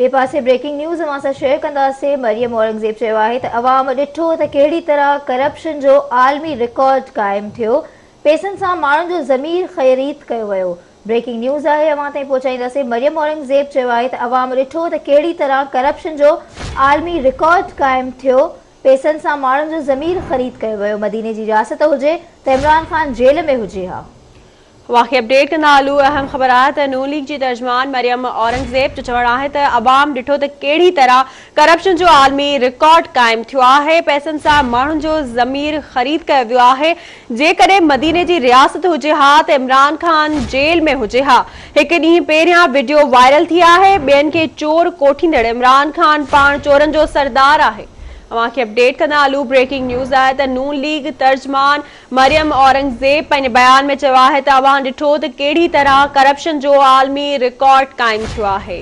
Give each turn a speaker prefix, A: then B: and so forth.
A: ٻئي پاسي breaking news اوهان سان شيئر ڪنداسين، مريم اورنگزيب چيو آهي ته عوام ڏٺو ته ڪهڙي طرح ڪرپشن جو عالمي رڪارڊ قائم ٿيو، پئسن سان ماڻهن جو ضمير خريد ڪيو ويو. بريڪنگ نيوز آهي اوهان تائين پهچائينداسين، مريم اورنگزيب چيو آهي ته عوام ڏٺو ته ڪهڙي طرح ڪرپشن جو عالمي رڪارڊ قائم ٿيو، پئسن سان ماڻهن جو ضمير خريد ڪيو ويو، مديني جي رياست هجي ته عمران خان جيل ۾ هجي ها.
B: اوهان کي اپڊيٽ ڪندا هلون اهم خبر آهي ته نون ليگ جي ترجمان مريم اورنگزيب جو چوڻ آهي ته عوام ڏٺو ته ڪهڙي طرح ڪرپشن جو عالمي رڪارڊ قائم ٿيو آهي پئسن سان ماڻهن جو ضمير خريد ڪيو ويو آهي جيڪڏهن مديني جي رياست هجي ها ته عمران خان جيل ۾ هجي ها هڪ ڏينهن پهريان وڊيو وائرل ٿي آهي ٻين کي چور ڪوٺيندڙ عمران خان پاڻ چورن جو سردار آهي اوهان کي اپڊيٽ ڪندا هلون بريڪنگ نيوز آهي ته نون ليگ ترجمان مريم اورنگزيب پنهنجي بيان ۾ چيو آهي ته اوهان ڏٺو ته ڪهڙي طرح ڪرپشن جو عالمي رڪارڊ قائم ٿيو آهي.